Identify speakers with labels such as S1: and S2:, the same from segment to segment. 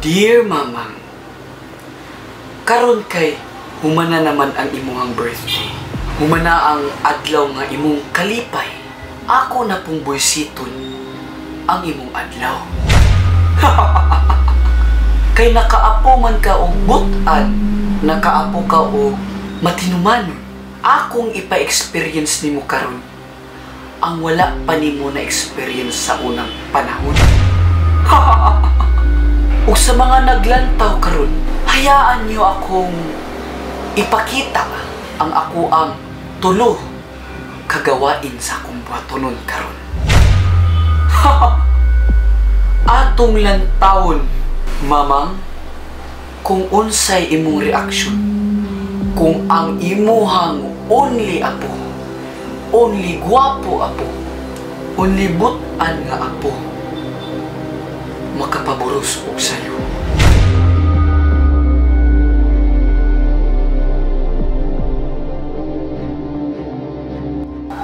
S1: Dear Mamang, karon kay humana naman ang imuhang birthday. Humana ang adlaw nga imong kalipay. Ako na pong buwisiton ang imong adlaw. Kay nakaapo man ka og butan, nakaapo ka og matinumanon. Akong ipa-experience nimo karon ang wala pa nimo na experience sa unang panahon. Ug sa mga naglantaw karon, hayaan niyo akong ipakita ang ako ang tulo kagawain sa akong buhatonon karon. Atong lantawon, Mamang, kung unsay imong reaksyon, kung ang imuhang only apo, only guwapo apo, only butan nga apo, makapaburos og sayo.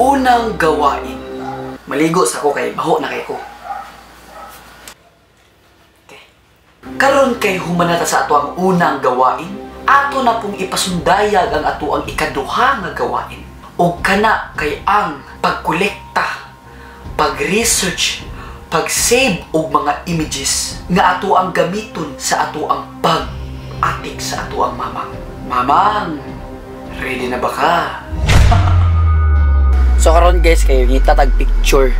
S1: Unang gawain, maligo sa ko kay baho na kay ko. Okay. Karon kay humanata sa ato ang unang gawain, ato na pong ipasundayag ang ato ang ikaduha nga gawain. O kana kay ang pagkolekta, pag-research, pag-save og mga images nga ato ang gamiton sa ato ang pag-atik sa ato ang mamang. Mamang, ready na ba ka? So karon guys, kayo ngita tag picture.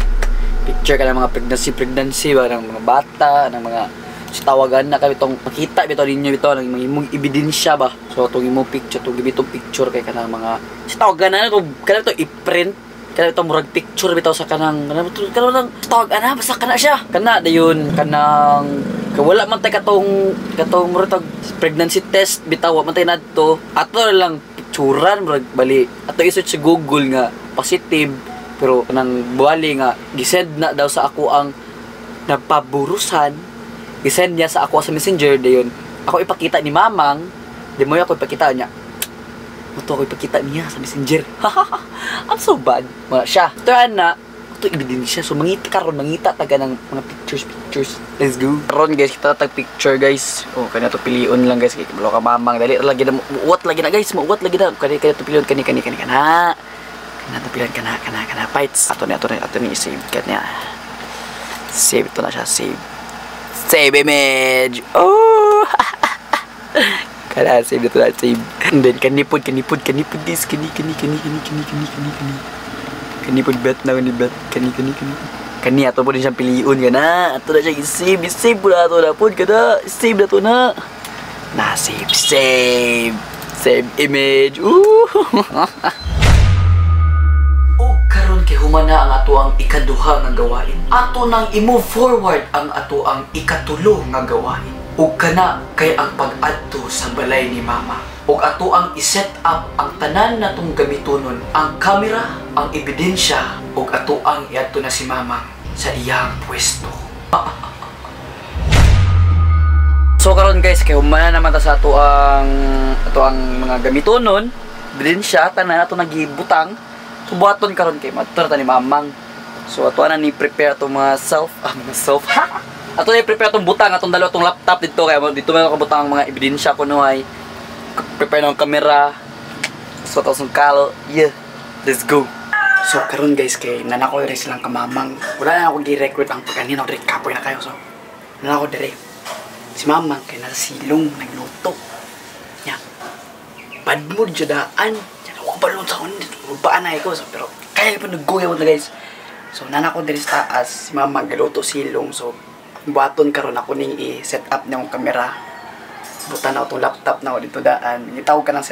S1: Picture ka ng mga pregnancy ba ng mga bata, ng mga tawagan na kami itong makita bitaw ninyo bitaw ng mga imong ebidensya ba. So itong imong picture, itong gibitong picture kay kanang mga tawagan na ito, kanang ito i-print, kanang ito murag picture bitaw sa kanang kanang tawagan na basta kana siya. Kana dayon kanang wala man tay katong katong murag pregnancy test bitaw man tay nadto. Ato lang picturean murag bali. Ato i-search sa Google nga positive pero kanang bali nga gisend na daw sa ako ang napaburusan. I-send niya sa ako sa Messenger dayon. Ako ipakita ni Mamang, di mo ako ipakita niya. Ito ako ipakita niya sa Messenger. I'm so bad. Wala siya. Ito na, ito ebidensya. So mangita karon, mangita taga ng mga pictures. Let's go. Karon guys, kita tag picture guys. Oh, kanya to pilion lang guys. Kay kabalo ka Mamang. Dali lagi na muwat lagi na guys, muwat lagi na. Kani kanya to pilion kani kani kani kana. Kana to pilion kana kana kana fights. Ato ni save kanya. Save to na siya, save. Save image. Oh. Kana save dito na save. And then kanipod guys, kani. Kanipod bet na ni bet kani. Kani ato po din siyang piliun kana. Ato na siya i-save, i-save po na ato na pod kada. Save na to na. Na save, save. Save image. Ooh. Karon kay humana ang ato ang ikaduha nga gawain. Ato nang i-move forward ang ato ang ikatulo nga gawain. Ug kana kay ang pag-adto sa balay ni Mama. Ug ato ang i-set up ang tanan natong gamitonon, ang kamera, ang ebidensya, ug ato ang iadto na si Mama sa iyang pwesto. So karon guys, kay humana naman ta sa ato ang mga gamitonon, ebidensya tanan ato nagibutang. So buhaton karon kay madto ta ni Mamang. So ato na ni prepare atong mga self, mga self. Ha. Ato ni prepare atong butang atong dalawa atong laptop dito kay dito man ako butang ang mga ebidensya kuno ay prepare ng kamera. So ato sa kalo. Yeah. Let's go. So karon guys kay nanako rin silang kamamang. Wala na ako gi-record ang pagkanin ako direk kapoy na kayo. So nanako dire. Si Mamang kay nasa silong nagluto. Nya. Bad mood jud daan. Balon sa baan na ko so, pero kaya pa nagguya na guys. So nana ko diri sa taas si Mama galuto silong. So buhaton karon ako ning i-set up niyang kamera. Butan na atong laptop na ako dito daan. Gitawag ka ng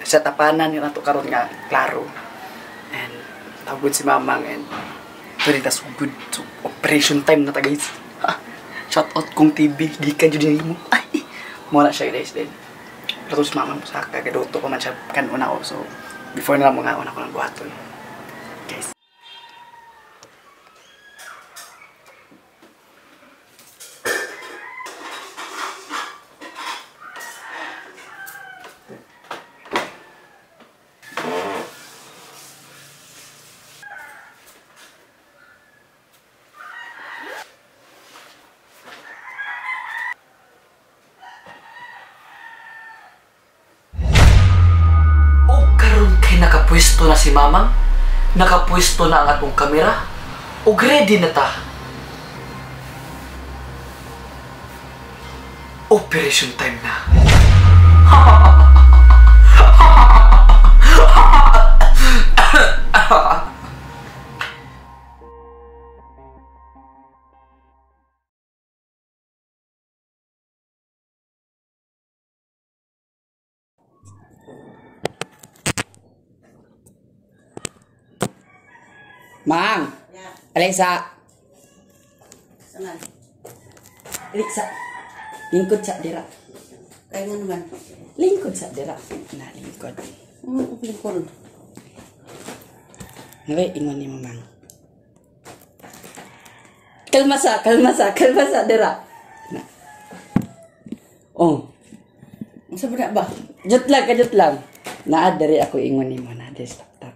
S1: setupanan ni nato karon nga klaro. And tawag si Mamang and diri ta so good. So operation time na ta guys. Shout out kong TV gikan jud nimo. Ay mo na siya guys then. Pero si Mamang sa kagaluto ko man siya kanuna ko. So before na lang mga una ko ng buhaton. Guys. Nakapwesto na si Mamang, nakapwesto na ang atong kamera, ug ready na ta. Operation time na.
S2: Mang,
S3: Yeah.
S2: Alexa,
S3: Saan?
S2: Alexa, lingkod sa dira.
S3: Kaya nga naman.
S2: Lingkod sa dira. Na, lingkod.
S3: Lingkod.
S2: Ngayon, ingon ni Mamang. Kalma sa, kalma sa, kalma sa dira. Na. Oh,
S3: Ang sabi na ba?
S2: jut lang, kajut lang. Naa diri ako ingon nimo na des laptop.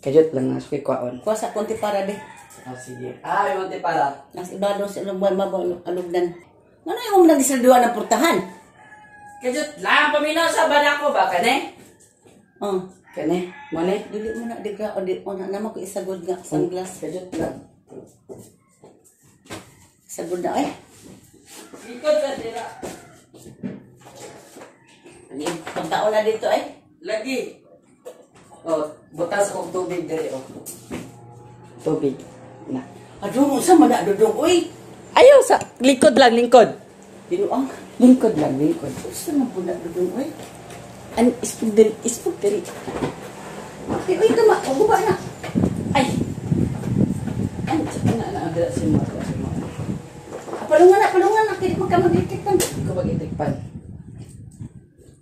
S2: Kajut lang na suki kwaon.
S3: Kuha sa konti para be.
S2: Ah, sige. Ah, may monte para.
S3: Nas ibalo sa alugban mabaw alugdan. Ano yung nag-isalduan ng portahan?
S2: Kajut lang, paminaw sa banako ba kane?
S3: Oh.
S2: Kane, mo ni?
S3: Dili mo na diga o di o na naman ko isagod nga sunglass.
S2: Kajut lang.
S3: Isagod na ay.
S2: Lingkod sa dira.
S3: Pagkaon na dito ay.
S2: Lagi. Oh, butas og tubig diri oh. Tubig. Na.
S3: Adong unsa man na dudong oy.
S2: Ayaw sa lingkod lang, lingkod.
S3: Binuang.
S2: Lingkod lang, lingkod.
S3: Unsa man po na dudong oy.
S2: An ispog diri, ispog diri.
S3: Ay, oy kama, o guba na.
S2: Ay. An na na dira si mo, dira si mo.
S3: Palungan na, palungan na kay magka magitikpan.
S2: Ko magitikpan.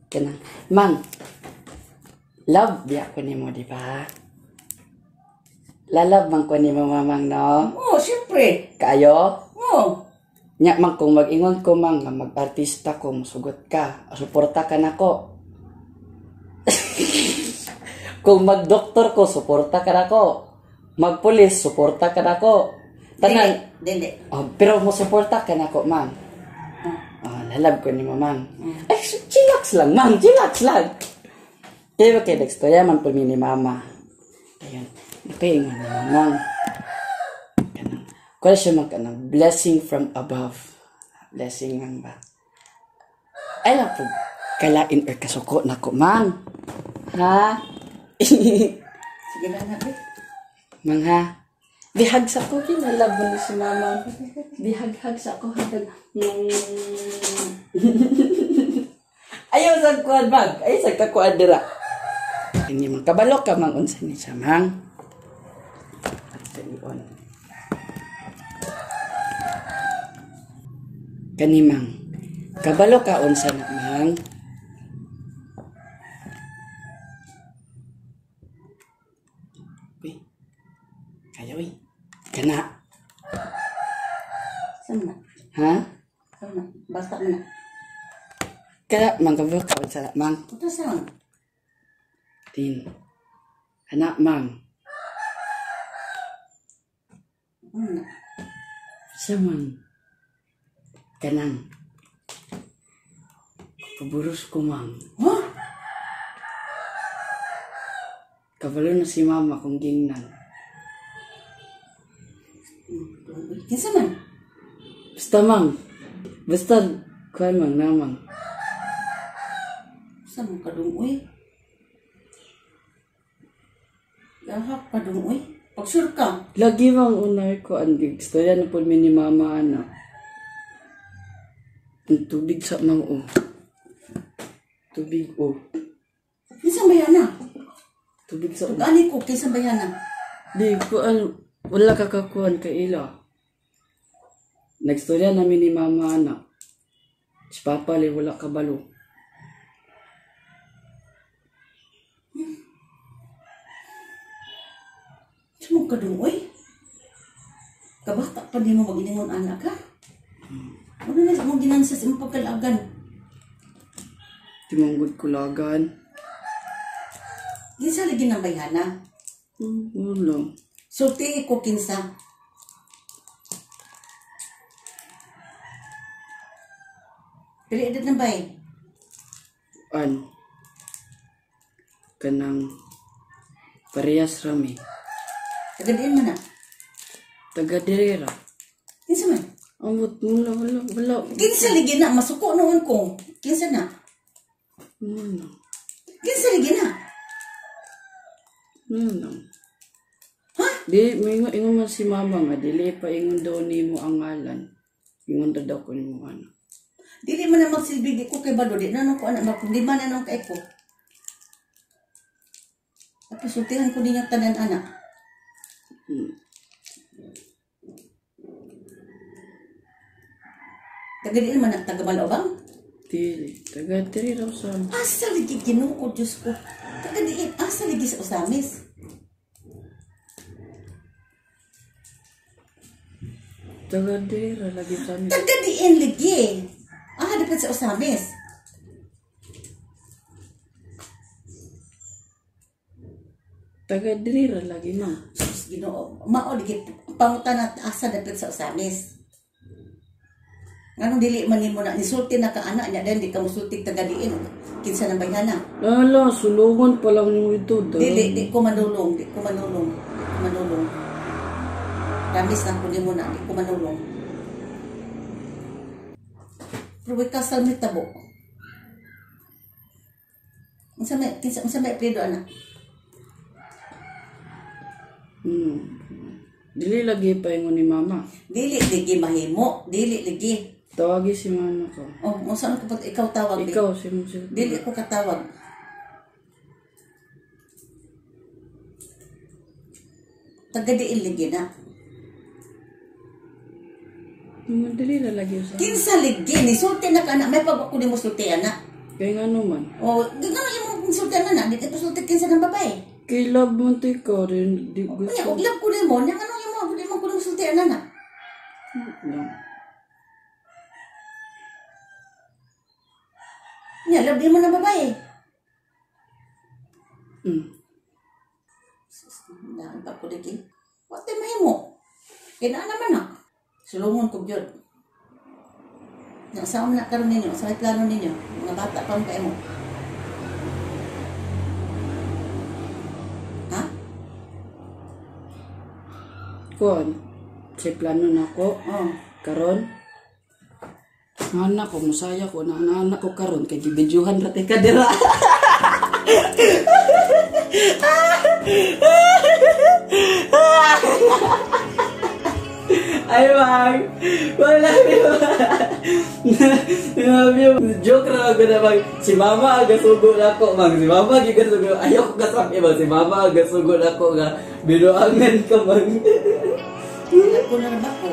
S2: Kana. Mang. Love biya ko nimo, di ba? Lalove man ko nimo, mamang, no?
S3: Oh, syempre.
S2: Kayo?
S3: Oh.
S2: Nya man kung mag-ingon ko mang nga mag-artista ko, musugot ka, suporta ka nako. Kung mag-doktor ko, suporta ka nako. Magpulis, suporta ka nako. Tanan,
S3: Dili.
S2: oh, pero mo suporta ka nako, ma'am. Oh, lalab ko ni mo, ma'am. Ay, chillax lang, ma'am, chillax lang. Kaya ba kay Dexter, man po ni mama. Ayun, napaingon ni ma'am. Kanang, kuha siya mag, kanang, blessing from above. Blessing man ba? Ay lang po, kalain or kasuko na ko, ma'am. Ha?
S3: Sige lang na, be.
S2: Mang ha? Bihag sa ko, kinalab mo ni si mama. Bihag-hag sa ko, hagag. Ayaw sa kuan, mang. Ayaw sa kakuan dira. Ini mang kabalo ka, mang unsa ni siya, mang. At kanion. Kani, mang. Kabalo ka unsa na, mang. Uy. Kaya, uy. Kana.
S3: Saan na?
S2: Ha?
S3: Saan na? Basta mo na.
S2: Kaya, mang, kabalo ka unsa na, mang.
S3: Ito saan?
S2: Tin. Anak, mang.
S3: Ano na?
S2: Siya, mang. Kanang. Paburos ko, mang.
S3: Huh?
S2: Kabalo na si mama kung gingnan.
S3: Kinsa man?
S2: Basta, mang. Basta, kuhan, mang, namang.
S3: Sa man kadung uy? Gahak kadung uy. Pagsure ka.
S2: Lagi mang unay ko ang istorya na po mi ni mama, ana. Ang tubig sa mang, oh. Tubig, oh.
S3: Kinsa bayana?
S2: Tubig sa
S3: Pag ani ko kinsa bayana?
S2: Di ko al wala ka kakuan kay ila. Nagstorya namin ni mama, ana. Si papa le wala kabalo.
S3: Sa man kadung uy? Kabata pa di mo maginingon anak ka? Ano na mo ginansa sa imong pagkalagan?
S2: Timanggod kulagan.
S3: Kinsa lagi nang bayana?
S2: Wala.
S3: Sulti ko kinsa. Pili edad na bay?
S2: An? Kanang Parehas rami.
S3: Taga diin man na.
S2: Taga diri ra.
S3: Kinsa man?
S2: Amot wala wala wala.
S3: Kinsa ligi na masuko noon ko. Kinsa na?
S2: Ano?
S3: Kinsa ligi na?
S2: Ano?
S3: Ha?
S2: Di mingon ingon man si mama nga dili pa ingon daw nimo ang ngalan. Ingon daw ko nimo ano.
S3: Dili man na magsilbi di ko kay balo di na ko anak di man na kay ko. Tapos sultihan ko ninyo tanan anak. Taga diin man na taga Malobang?
S2: Dili taga diri raw sa
S3: Asa ligi Ginoo Diyos ko. Taga diin asa ligi sa Osamis.
S2: Taga diri ra lagi sa amin.
S3: Taga diin ligi. Ah, dapat sa Osamis.
S2: Taga diri ra lagi ma'am.
S3: Sus, Ginoo, mao ligi pangutan na asa dapat sa Osamis. Nganong dili man nimo na nisulti na ka anak niya then di ka musulti taga diin kinsa nang bayhana.
S2: Lala, sulungan pa lang nimo ito.
S3: Dili di ko manulong, di ko manulong, di ko manulong. Promise lang ko nimo na di ko manulong. Pero way kasal mi tabo. Unsa may kinsa unsa may apelyido anak?
S2: Dili lagi pa ingon ni mama.
S3: Dili ligi mahimo, dili ligi.
S2: Tawagi si mama ko.
S3: Oh, unsa ko pag ikaw tawag?
S2: Ikaw si mo.
S3: Dili ko katawag. Taga diin ligi na.
S2: Dili ra lagi sa.
S3: Kinsa ligi ni sulti na ka anak, may pag ako nimo sulti anak.
S2: Kay ngano man?
S3: Oh, ngano imong sulti anak, di ko sulti kinsa nang babae.
S2: Kay love man tay ka rin, di gusto.
S3: Unya, og love ko nimo, nya ngano imo di man ko nimo sulti anak.
S2: Lang.
S3: Nya love mo na babae. Daan pa ko lagi. Wa tay mahimo. Kay naa naman na. Sulungon ko gyud. Nya sa na karon ninyo, sa plano ninyo, mga bata pa man kay mo. Ha?
S2: Kuan, sa plano nako.
S3: Oh.
S2: Karon. Anak ko musaya ko na anak ko karon kay gibidyuhan ra tay kadira. Ay bang, wala joke ra ko na bang si mama gasugo nako bang si mama gisugo ayaw ko kasabi bang si mama gasugo nako nga binuangan ka bang.
S3: Wala ko na ba ko.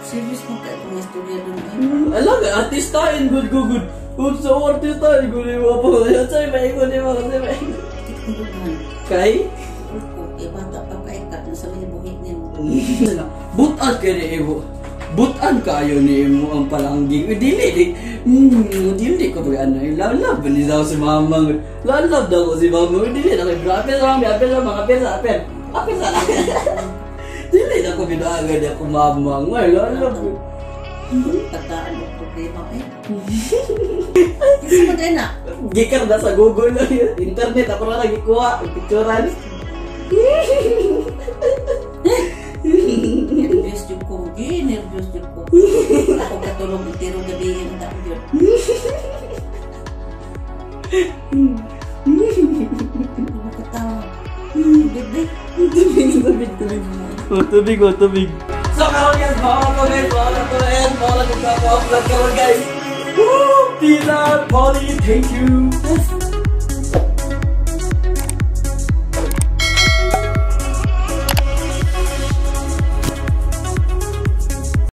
S3: Serious mo kay kung istorya dun eh.
S1: Alam ka artista in good good good. Good sa artista in good mo po. Say maingon ni mo say maingon. Kay?
S3: Ko bata pa kay ka sa may buhi nimo.
S1: Butan kay ni imo. Butan kayo ni imo ang palangging. Dili di. Dili ko ba ano. Love ni daw si mama. Love daw ko si mama. Dili na kay grabe sa mama, apel sa mga apel sa apel. Apel sa. Dili na ko binuangan niya ko mama. Ngay love.
S3: Pagkaan mo problema eh. Kinsa man din na?
S1: Gikan na sa Google lang yun. Internet ako na nagikuha, picturean.
S3: Nervous jud ko, nervous jud ko. Ako katulog tiro gabi ang taon jud. Nakatawa. Bebe.
S1: Tubig, tubig, tubig. Tubig, oh, tubig. So karon guys, bawal ko guys, bawal ko and bawal ko guys. Woo! Peace out, Polly, thank you.